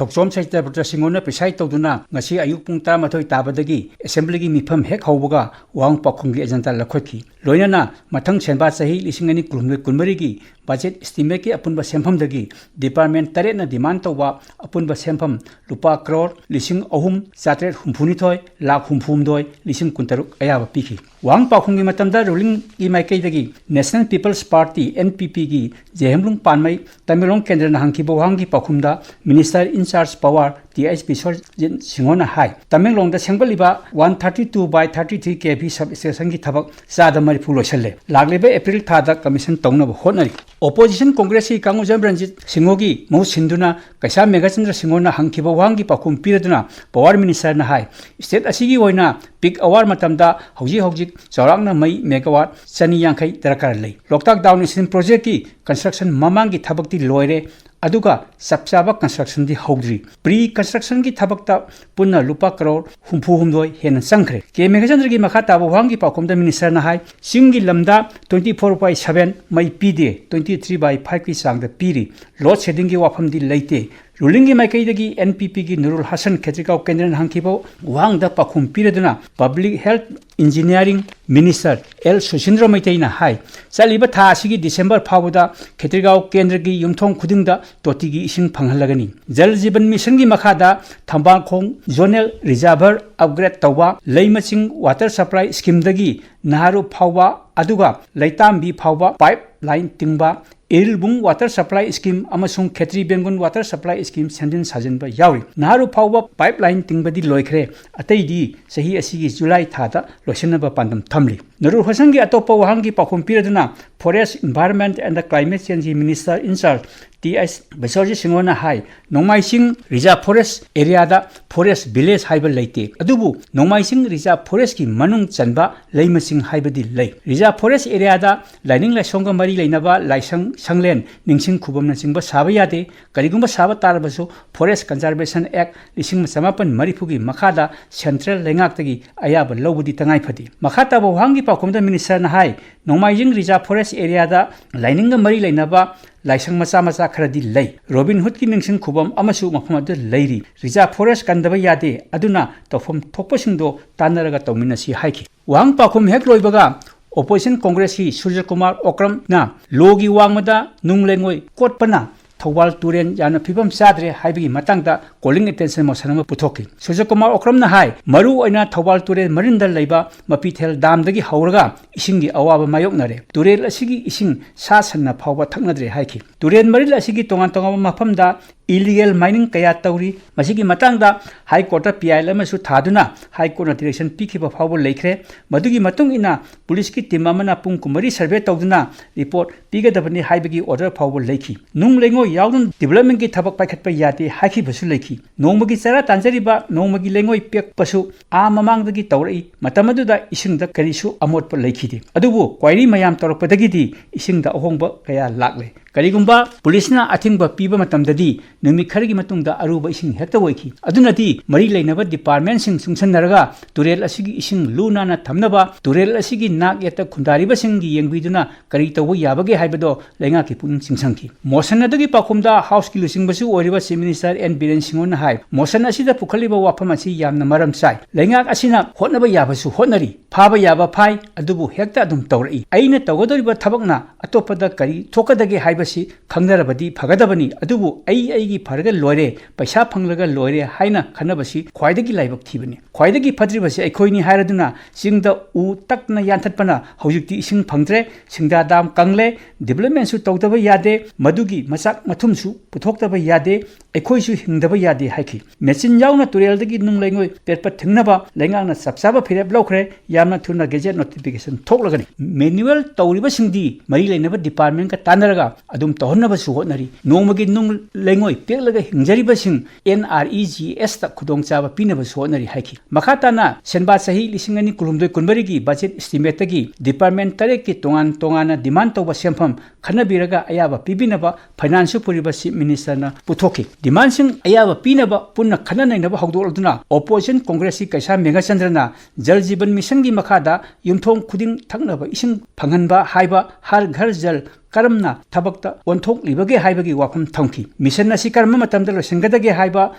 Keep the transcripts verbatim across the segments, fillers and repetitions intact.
ꯊꯣꯛꯆꯣꯝ ꯁꯇ꯭ꯌꯕ꯭ꯔꯇ ꯁꯤꯡꯍꯣꯅ preside ꯇꯧꯗꯨꯅ ꯉꯁꯤ ꯑꯌꯨꯛ ꯄꯨꯡ ꯇꯔꯥꯃꯥꯊꯣꯏ ꯇꯥꯕꯗꯒꯤ assemblyꯒꯤ ꯃꯤꯐꯝ ꯍꯦꯛ ꯍꯧꯕꯒ ꯋꯥꯍꯪ ꯄꯥꯎꯈꯨꯝꯒꯤ agenda ꯂꯧꯈꯠꯈꯤ꯫ ꯂꯣꯏꯅꯅ ꯃꯊꯪ ꯁꯦꯟꯕꯥ ꯆꯍꯤ ꯂꯤꯁꯤꯡ ꯑꯅꯤ ꯀꯨꯟꯍꯨꯝꯗꯣꯏ ꯀꯨꯟꯃꯔꯤꯒꯤ budget estimateꯀꯤ ꯑꯄꯨꯟꯕ ꯁꯦꯟꯐꯝꯗꯒꯤ department ꯇꯔꯦꯠꯅ demand ꯇꯧꯕ ꯑꯄꯨꯟꯕ ꯁꯦꯟꯐꯝ ꯂꯨꯄꯥ ꯀ꯭ꯔꯣꯔ ꯂꯤꯁꯤꯡ ꯑꯍꯨꯝ ꯆꯥꯇ꯭ꯔꯦꯠ ꯍꯨꯝꯐꯨꯅꯤꯊꯣꯏ ꯂꯥꯈ ꯍꯨꯝꯐꯨꯍꯨꯝꯗꯣꯏ ꯂꯤꯁꯤꯡ ꯀꯨꯟꯇꯔꯨꯛ ꯑꯌꯥꯕ ꯄꯤꯈꯤ꯫ ꯋꯥꯍꯪ ꯄꯥꯎꯈꯨꯝꯒꯤ ꯃꯇꯝꯗ rulingꯒꯤ ꯃꯥꯏꯀꯩꯗꯒꯤ National People's Party, NPPꯒꯤ ꯖꯦꯍꯦꯝꯂꯨꯡ ꯄꯥꯟꯃꯩ ꯇꯃꯦꯡꯂꯣꯡ ꯀꯦꯟꯗ꯭ꯔꯅ ꯍꯪꯈꯤꯕ ꯋꯥꯍꯪꯒꯤ ꯄꯥꯎꯈꯨꯝꯗ Minister in charge Power T H Biswajit ꯁꯤꯡꯍꯣꯅ ꯍꯥꯏ, ꯇꯃꯦꯡꯂꯣꯡꯗ ꯁꯦꯝꯒꯠꯂꯤꯕ one thirty two by thirty three KV substationꯒꯤ ꯊꯕꯛ ꯆꯥꯗ ꯃꯔꯤꯐꯨ ꯂꯣꯏꯁꯤꯜꯂꯦ꯫ ꯂꯥꯛꯂꯤꯕ April ꯊꯥꯗ commission ꯇꯧꯅꯕ ꯍꯣꯠꯅꯔꯤ꯫ Opposition Congressꯀꯤ ꯀꯥꯡꯉꯨꯖꯝ ꯔꯟꯖꯤꯠ ꯁꯤꯡꯍꯣꯒꯤ ꯃꯍꯨꯠ ꯁꯤꯟꯗꯨꯅ ꯀꯩꯁꯥꯝ ꯃꯦꯘꯆꯟꯗ꯭ꯔ ꯁꯤꯡꯍꯣꯅ ꯍꯪꯈꯤꯕ ꯋꯥꯍꯪꯒꯤ ꯄꯥꯎꯈꯨꯝ ꯄꯤꯔꯗꯨꯅ Power Ministerꯅ ꯍꯥꯏ, state ꯑꯁꯤꯒꯤ ꯑꯣꯏꯅ peak hour ꯃꯇꯝꯗ ꯍꯧꯖꯤꯛ ꯍꯧꯖꯤꯛ ꯆꯥꯎꯔꯥꯛꯅ ꯃꯩ megawatt ꯆꯅꯤ ꯌꯥꯡꯈꯩ ꯗꯔꯀꯥꯔ ꯂꯩ꯫ ꯂꯣꯛꯇꯥꯛ downstream projectꯀꯤ construction ꯃꯃꯥꯡꯒꯤ ꯊꯕꯛꯇꯤ ꯂꯣꯏꯔꯦ, ꯑꯗꯨꯒ ꯆꯞ ꯆꯥꯕ constructionꯗꯤ ꯍꯧꯗ꯭ꯔꯤ꯫ Pre constructionꯒꯤ ꯊꯕꯛꯇ ꯄꯨꯟꯅ ꯂꯨꯄꯥ ꯀ꯭ꯔꯣꯔ ꯍꯨꯝꯐꯨ ꯍꯨꯝꯗꯣꯏ ꯍꯦꯟꯅ ꯆꯪꯈ꯭ꯔꯦ꯫ ꯀꯦ ꯃꯦꯘꯆꯟꯗ꯭ꯔꯒꯤ ꯃꯈꯥ ꯇꯥꯕ ꯋꯥꯍꯪꯒꯤ ꯄꯥꯎꯈꯨꯝꯗ ministerꯅ ꯍꯥꯏ, ꯆꯤꯡꯒꯤ ꯂꯝꯗ twenty four by seven ꯃꯩ ꯄꯤꯗꯦ, twenty three by fiveꯀꯤ ꯆꯥꯡꯗ ꯄꯤꯔꯤ꯫ Load sheddingꯒꯤ ꯋꯥꯐꯝꯗꯤ ꯂꯩꯇꯦ꯫ Rulingꯒꯤ ꯃꯥꯏꯀꯩꯗꯒꯤ NPPꯒꯤ ꯅꯨꯔꯨꯜ ꯍꯁꯟ ꯈꯦꯇ꯭ꯔꯤꯒꯥꯎ ꯀꯦꯟꯗ꯭ꯔꯅ ꯍꯪꯈꯤꯕ ꯋꯥꯍꯪꯗ ꯄꯥꯎꯈꯨꯝ ꯄꯤꯔꯗꯨꯅ Public Health Engineering Minister L Susindro ꯃꯩꯇꯩꯅ ꯍꯥꯏ, ꯆꯠꯂꯤꯕ ꯊꯥ ꯑꯁꯤꯒꯤ December ꯐꯥꯎꯕꯗ ꯈꯦꯇ꯭ꯔꯤꯒꯥꯎ ꯀꯦꯟꯗ꯭ꯔꯒꯤ ꯌꯨꯝꯊꯣꯡ ꯈꯨꯗꯤꯡꯗ ꯇꯣꯇꯤꯒꯤ ꯏꯁꯤꯡ ꯐꯪꯍꯜꯂꯒꯅꯤ꯫ ꯖꯜ ꯖꯤꯕꯟ ꯃꯤꯁꯟꯒꯤ ꯃꯈꯥꯗ ꯊꯝꯕꯥꯜꯈꯣꯡ zonal reservoir upgrade ꯇꯧꯕ, ꯂꯩꯃꯆꯤꯡ water supply schemeꯗꯒꯤ ꯅꯍꯥꯔꯨ ꯐꯥꯎꯕ, ꯑꯗꯨꯒ ꯂꯩꯇꯥꯝꯕꯤ ꯐꯥꯎꯕ pipe line ꯇꯤꯡꯕ, ꯏꯔꯤꯜꯕꯨꯡ water supply scheme ꯑꯃꯁꯨꯡ ꯈꯦꯇ꯭ꯔꯤ ꯕꯦꯡꯒꯨꯟ water supply scheme ꯁꯦꯝꯖꯤꯟ ꯁꯥꯖꯤꯟꯕ ꯌꯥꯎꯔꯤ꯫ ꯅꯍꯥꯔꯨ ꯐꯥꯎꯕ pipe line ꯇꯤꯡꯕꯗꯤ ꯂꯣꯏꯈ꯭ꯔꯦ, ꯑꯇꯩꯗꯤ ꯆꯍꯤ ꯑꯁꯤꯒꯤ July ꯊꯥꯗ ꯂꯣꯏꯁꯤꯟꯅꯕ ꯄꯥꯟꯗꯝ ꯊꯝꯂꯤ꯫ ꯅꯨꯔꯨꯜ ꯍꯁꯟꯒꯤ ꯑꯇꯣꯞꯄ ꯋꯥꯍꯪꯒꯤ ꯄꯥꯎꯈꯨꯝ ꯄꯤꯔꯗꯨꯅ Forest, Environment and the Climate Changeꯒꯤ Minister in charge T H Biswajit ꯁꯤꯡꯍꯣꯅ ꯍꯥꯏ, ꯅꯣꯡꯃꯥꯏꯆꯤꯡ reserve forest areaꯗ forest village ꯍꯥꯏꯕ ꯂꯩꯇꯦ, ꯑꯗꯨꯕꯨ ꯅꯣꯡꯃꯥꯏꯆꯤꯡ reserve forestꯀꯤ ꯃꯅꯨꯡ ꯆꯟꯕ ꯂꯩꯃꯆꯤꯡ ꯍꯥꯏꯕꯗꯤ ꯂꯩ꯫ Reserve forest areaꯗ ꯂꯥꯏꯅꯤꯡ ꯂꯥꯏꯁꯣꯡꯒ ꯃꯔꯤ ꯂꯩꯅꯕ ꯂꯥꯏꯁꯪ, ꯁꯪꯂꯦꯟ, ꯅꯤꯡꯁꯤꯡ ꯈꯨꯕꯝꯅꯆꯤꯡꯕ ꯁꯥꯕ ꯌꯥꯗꯦ꯫ ꯀꯔꯤꯒꯨꯝꯕ ꯁꯥꯕ ꯇꯥꯔꯕꯁꯨ Forest Conservation Act ꯂꯤꯁꯤꯡ ꯑꯃ ꯆꯃꯥꯄꯟ ꯃꯔꯤꯐꯨꯒꯤ ꯃꯈꯥꯗ central ꯂꯩꯉꯥꯛꯇꯒꯤ ꯑꯌꯥꯕ ꯂꯧꯕꯗꯤ ꯇꯉꯥꯏ ꯐꯗꯦ꯫ ꯃꯈꯥ ꯇꯥꯕ ꯋꯥꯍꯪꯒꯤ ꯄꯥꯎꯈꯨꯝꯗ ministerꯅ ꯍꯥꯏ, ꯅꯣꯡꯃꯥꯏꯖꯤꯡ reserve forest areaꯗ ꯂꯥꯏꯅꯤꯡꯒ ꯃꯔꯤ ꯂꯩꯅꯕ ꯂꯥꯏꯁꯪ ꯃꯆꯥ ꯃꯆꯥ ꯈꯔꯗꯤ ꯂꯩ꯫ ꯔꯣꯕꯤꯟ ꯍꯨꯗꯀꯤ ꯅꯤꯡꯁꯤꯡ ꯈꯨꯕꯝ ꯑꯃꯁꯨ ꯃꯐꯝ ꯑꯗꯨꯗ ꯂꯩꯔꯤ꯫ ꯔꯤꯖꯥꯔꯚ ꯐꯣꯔꯦꯁ ꯀꯟꯗꯕ ꯌꯥꯗꯦ, ꯑꯗꯨꯅ ꯇꯧꯐꯝ ꯊꯣꯛꯄꯁꯤꯡꯗꯣ ꯇꯥꯟꯅꯔꯒ ꯇꯧꯃꯤꯟꯅꯁꯤ ꯍꯥꯏꯈꯤ꯫ ꯋꯥꯍꯪ ꯄꯥꯎꯈꯨꯝ ꯍꯦꯛ ꯂꯣꯏꯕꯒ ꯑꯣꯄꯣꯖꯤꯁꯟ ꯀꯣꯡꯒ꯭ꯔꯦꯁꯀꯤ ꯁꯨꯔꯖ ꯀꯨꯃꯥꯔ ꯑꯣꯀ꯭ꯔꯝꯅ ꯂꯣꯒꯤ ꯋꯥꯡꯃꯗ ꯅꯨꯡ ꯂꯩꯉꯣꯏ ꯀꯣꯠꯄꯅ ꯊꯧꯕꯥꯜ ꯇꯨꯔꯦꯜ ꯌꯥꯝꯅ ꯐꯤꯕꯝ ꯆꯥꯗ꯭ꯔꯦ ꯍꯥꯏꯕꯒꯤ ꯃꯇꯥꯡꯗ ꯀꯣꯂꯤꯡ ꯑꯦꯇꯦꯟꯁꯟ ꯃꯣꯁꯟ ꯑꯃ ꯄꯨꯊꯣꯛꯈꯤ꯫ ꯁꯨꯔꯖ ꯀꯨꯃꯥꯔ ꯑꯣꯀ꯭ꯔꯝꯅ ꯍꯥꯏ, ꯃꯔꯨ ꯑꯣꯏꯅ ꯊꯧꯕꯥꯜ ꯇꯨꯔꯦꯜ ꯃꯔꯤꯟꯗ ꯂꯩꯕ ꯃꯄꯤꯊꯦꯜ ꯗꯥꯝꯗꯒꯤ ꯍꯧꯔꯒ ꯏꯁꯤꯡꯒꯤ ꯑꯋꯥꯕ ꯃꯥꯌꯣꯛꯅꯔꯦ꯫ ꯇꯨꯔꯦꯜ ꯑꯁꯤꯒꯤ ꯏꯁꯤꯡ ꯁꯥ ꯁꯟꯅ ꯐꯥꯎꯕ ꯊꯛꯅꯗ꯭ꯔꯦ ꯍꯥꯏꯈꯤ꯫ ꯇꯨꯔꯦꯜ ꯃꯔꯤꯜ ꯑꯁꯤꯒꯤ ꯇꯣꯉꯥꯟ ꯇꯣꯉꯥꯟꯕ ꯃꯐꯝꯗ ꯏꯂꯤꯒꯦꯜ ꯃꯥꯏꯅꯤꯡ ꯀꯌꯥ ꯇꯧꯔꯤ꯫ ꯃꯁꯤꯒꯤ ꯃꯇꯥꯡꯗ ꯍꯥꯏ ꯀꯣꯔꯠꯇ ꯄꯤ ꯑꯥꯏ ꯑꯦꯜ ꯑꯃꯁꯨ ꯊꯥꯗꯨꯅ ꯍꯥꯏ ꯀꯣꯔꯠꯅ ꯗꯤꯔꯦꯛꯁꯟ ꯄꯤꯈꯤꯕ ꯐꯥꯎꯕ ꯂꯩꯈ꯭ꯔꯦ꯫ ꯃꯗꯨꯒꯤ ꯃꯇꯨꯡ ꯏꯟꯅ ꯄꯨꯂꯤꯁꯀꯤ ꯇꯤꯝ ꯑꯃꯅ ꯄꯨꯡ ꯀꯨꯟꯃꯔꯤ ꯁꯔꯚꯦ ꯇꯧꯗꯨꯅ ꯔꯤꯄꯣꯔꯠ ꯄꯤꯒꯗꯕꯅꯤ ꯍꯥꯏꯕꯒꯤ ꯑꯣꯔꯗꯔ ꯐꯥꯎꯕ ꯂꯩꯈꯤ꯫ ꯅꯨꯡ ꯂꯩꯉꯣꯏ ꯌꯥꯎꯗꯅ ꯗꯤꯕꯂꯞꯃꯦꯟꯒꯤ ꯊꯕꯛ ꯄꯥꯏꯈꯠꯄ ꯌꯥꯗꯦ ꯍꯥꯏꯈꯤꯕꯁꯨ ꯂꯩꯈꯤ꯫ ꯅꯣꯡꯃꯒꯤ ꯆꯔꯥ ꯇꯥꯟꯖꯔꯤꯕ, ꯅꯣꯡꯃꯒꯤ ꯂꯩꯉꯣꯏ ꯄꯦꯛꯄꯁꯨ ꯑꯥ ꯃꯃꯥꯡꯗꯒꯤ ꯇꯧꯔꯛꯏ꯫ ꯃꯇꯝ ꯑꯗꯨꯗ ꯏꯁꯤꯡꯗ ꯀꯔꯤꯁꯨ ꯑꯃꯣꯠꯄ ꯂꯩꯈꯤꯗꯦ꯫ ꯑꯗꯨꯕꯨ ꯀ꯭ꯋꯥꯔꯤ ꯃꯌꯥꯝ ꯇꯧꯔꯛꯄꯗꯒꯤꯗꯤ ꯏꯁꯤꯡꯗ ꯑꯍꯣꯡꯕ ꯀꯌꯥ ꯂꯥꯛꯂꯦ꯫ ꯀꯔꯤꯒꯨꯝꯕ ꯄꯨꯂꯤꯁꯅ ꯑꯊꯤꯡꯕ ꯄꯤꯕ ꯃꯇꯝꯗꯗꯤ ꯅꯨꯃꯤꯠ ꯈꯔꯒꯤ ꯃꯇꯨꯡꯗ ꯑꯔꯨꯕ ꯏꯁꯤꯡ ꯍꯦꯛꯇ ꯑꯣꯏꯈꯤ꯫ ꯑꯗꯨꯅꯗꯤ ꯃꯔꯤ ꯂꯩꯅꯕ ꯗꯤꯄꯥꯔꯠꯃꯦꯟꯁꯤꯡ ꯆꯨꯡꯁꯤꯟꯅꯔꯒ ꯇꯨꯔꯦꯜ ꯑꯁꯤꯒꯤ ꯏꯁꯤꯡ ꯂꯨ ꯅꯥꯟꯅ ꯊꯝꯅꯕ, ꯇꯨꯔꯦꯜ ꯑꯁꯤꯒꯤ ꯅꯥꯛ ꯌꯦꯠꯇ ꯈꯨꯟꯗꯥꯔꯤꯕꯁꯤꯡꯒꯤ ꯌꯦꯡꯕꯤꯗꯨꯅ ꯀꯔꯤ ꯇꯧꯕ ꯌꯥꯕꯒꯦ ꯍꯥꯏꯕꯗꯣ ꯂꯩꯉꯥꯛꯀꯤ ꯄꯨꯛꯅꯤꯡ ꯆꯤꯡꯁꯤꯟꯈꯤ꯫ ꯃꯣꯁꯟ ꯑꯗꯨꯒꯤ ꯄꯥꯎꯈꯨꯝꯗ ꯍꯥꯎꯁꯀꯤ ꯂꯨꯆꯤꯡꯕꯁꯨ ꯑꯣꯏꯔꯤꯕ ꯆꯤꯐ ꯃꯤꯅꯤꯁꯇꯔ ꯑꯦꯟ ꯕꯤꯔꯦꯟ ꯁꯤꯡꯍꯣꯅ ꯍꯥꯏ, ꯃꯣꯁꯟ ꯑꯁꯤꯗ ꯄꯨꯈꯠꯂꯤꯕ ꯋꯥꯐꯝ ꯑꯁꯤ ꯌꯥꯝꯅ ꯃꯔꯝ ꯆꯥꯏ꯫ ꯂꯩꯉꯥꯛ ꯑꯁꯤꯅ ꯍꯣꯠꯅꯕ ꯌꯥꯕꯁꯨ ꯍꯣꯠꯅꯔꯤ, ꯐꯥꯕ ꯌꯥꯕ ꯐꯥꯏ, ꯑꯗꯨꯕꯨ ꯍꯦꯛꯇ ꯑꯗꯨꯝ ꯇꯧꯔꯛꯏ꯫ ꯑꯩꯅ ꯇꯧꯒꯗꯧꯔꯤꯕ ꯊꯕꯛꯅ ꯑꯇꯣꯞꯄꯗ ꯀꯔꯤ ꯊꯣꯛꯀꯗꯒꯦ ꯍꯥꯏꯕꯁꯤ ꯈꯪꯅꯔꯕꯗꯤ ꯐꯒꯗꯕꯅꯤ, ꯑꯗꯨꯕꯨ ꯑꯩ ꯑꯩꯒꯤ ꯐꯔꯒ ꯂꯣꯏꯔꯦ, ꯄꯩꯁꯥ ꯐꯪꯂꯒ ꯂꯣꯏꯔꯦ ꯍꯥꯏꯅ ꯈꯟꯅꯕꯁꯤ ꯈ꯭ꯋꯥꯏꯗꯒꯤ ꯂꯥꯏꯕꯛ ꯊꯤꯕꯅꯤ꯫ ꯈ꯭ꯋꯥꯏꯗꯒꯤ ꯐꯠꯇ꯭ꯔꯤꯕꯁꯤ ꯑꯩꯈꯣꯏꯅꯤ ꯍꯥꯏꯔꯗꯨꯅ ꯆꯤꯡꯗ ꯎ ꯇꯛꯅ ꯌꯥꯟꯊꯠꯄꯅ ꯍꯧꯖꯤꯛꯇꯤ ꯏꯁꯤꯡ ꯐꯪꯗ꯭ꯔꯦ, ꯁꯤꯡꯗꯥ ꯗꯥꯝ ꯀꯪꯂꯦ, ꯗꯤꯕꯂꯞꯃꯦꯟꯁꯨ ꯇꯧꯗꯕ ꯌꯥꯗꯦ, ꯃꯗꯨꯒꯤ ꯃꯆꯥꯛ ꯃꯊꯨꯝꯁꯨ ꯄꯨꯊꯣꯛꯇꯕ ꯌꯥꯗꯦ, ꯑꯩꯈꯣꯏꯁꯨ ꯍꯤꯡꯗꯕ ꯌꯥꯗꯦ ꯍꯥꯏꯈꯤ꯫ ꯃꯦꯆꯤꯟ ꯌꯥꯎꯅ ꯇꯨꯔꯦꯜꯗꯒꯤ ꯅꯨꯡ ꯂꯩꯉꯣꯏ ꯄꯦꯠꯄ ꯊꯤꯡꯅꯕ ꯂꯩꯉꯥꯛꯅ ꯆꯞ ꯆꯥꯕ ꯐꯤꯔꯦꯞ ꯂꯧꯈ꯭ꯔꯦ꯫ ꯌꯥꯝꯅ ꯊꯨꯅ ꯒꯦꯖꯦꯠ ꯅꯣꯇꯤꯐꯤꯀꯦꯁꯟ ꯊꯣꯛꯂꯒꯅꯤ꯫ ꯃꯦꯅꯨꯋꯦꯜ ꯇꯧꯔꯤꯕꯁꯤꯡꯗꯤ ꯃꯔꯤ ꯂꯩꯅꯕ ꯗꯤꯄꯥꯔꯠꯃꯦꯟꯒ ꯇꯥꯟꯅꯔꯒ ꯑꯗꯨꯝ ꯇꯧꯍꯟꯅꯕꯁꯨ ꯍꯣꯠꯅꯔꯤ꯫ ꯅꯣꯡꯃꯒꯤ ꯅꯨꯡ ꯂꯩꯉꯣꯏ ꯄꯦꯛꯂꯒ ꯍꯤꯡꯖꯔꯤꯕꯁꯤꯡ ꯑꯦꯟ ꯑꯥꯔ ꯏ ꯖꯤ ꯑꯦꯁꯇ ꯈꯨꯗꯣꯡꯆꯥꯕ ꯄꯤꯅꯕꯁꯨ ꯍꯣꯠꯅꯔꯤ ꯍꯥꯏꯈꯤ꯫ ꯃꯈꯥ ꯇꯥꯅ ꯁꯦꯟꯕꯥ ꯆꯍꯤ ꯂꯤꯁꯤꯡ ꯑꯅꯤ ꯀꯨꯟꯍꯨꯝꯗꯣꯏ ꯀꯨꯟꯃꯔꯤꯒꯤ ꯕꯖꯦꯠ ꯏꯁꯇꯤꯃꯦꯠꯇꯒꯤ ꯗꯤꯄꯥꯔꯠꯃꯦꯟ ꯇꯔꯦꯠꯀꯤ ꯇꯣꯉꯥꯟ ꯇꯣꯉꯥꯟꯅ ꯗꯤꯃꯥꯟ ꯇꯧꯕ ꯁꯦꯟꯐꯝ ꯈꯟꯅꯕꯤꯔꯒ ꯑꯌꯥꯕ ꯄꯤꯕꯤꯅꯕ ꯐꯥꯏꯅꯥꯟꯁꯁꯨ ꯄꯨꯔꯤꯕ ꯆꯤꯐ ꯃꯤꯅꯤꯁꯇꯔꯅ ꯄꯨꯊꯣꯛꯈꯤ꯫ ꯗꯤꯃꯥꯟꯁꯤꯡ ꯑꯌꯥꯕ ꯄꯤꯅꯕ ꯄꯨꯟꯅ ꯈꯟꯅ ꯅꯩꯅꯕ ꯍꯧꯗꯣꯛꯂꯗꯨꯅ ꯑꯣꯄꯣꯖꯤꯁꯟ ꯀꯣꯡꯒ꯭ꯔꯦꯁꯀꯤ ꯀꯩꯁꯥ ꯃꯦꯘꯆꯟꯗ꯭ꯔꯅ ꯖꯜ ꯖꯤꯕꯟ ꯃꯤꯁꯟꯒꯤ ꯃꯈꯥꯗ ꯌꯨꯝꯊꯣꯡ ꯈꯨꯗꯤꯡ ꯊꯛꯅꯕ ꯏꯁꯤꯡ ꯐꯪꯍꯟꯕ ꯍꯥꯏꯕ ꯍꯔ ꯘꯔ ꯖꯜ ꯀꯔꯝꯅ ꯊꯕꯛꯇ ꯑꯣꯟꯊꯣꯛꯂꯤꯕꯒꯦ ꯍꯥꯏꯕꯒꯤ ꯋꯥꯐꯝ ꯊꯝꯈꯤ꯫ ꯃꯤꯁꯟ ꯑꯁꯤ ꯀꯔꯝꯕ ꯃꯇꯝꯗ ꯂꯣꯏꯁꯤꯟꯒꯗꯒꯦ ꯍꯥꯏꯕ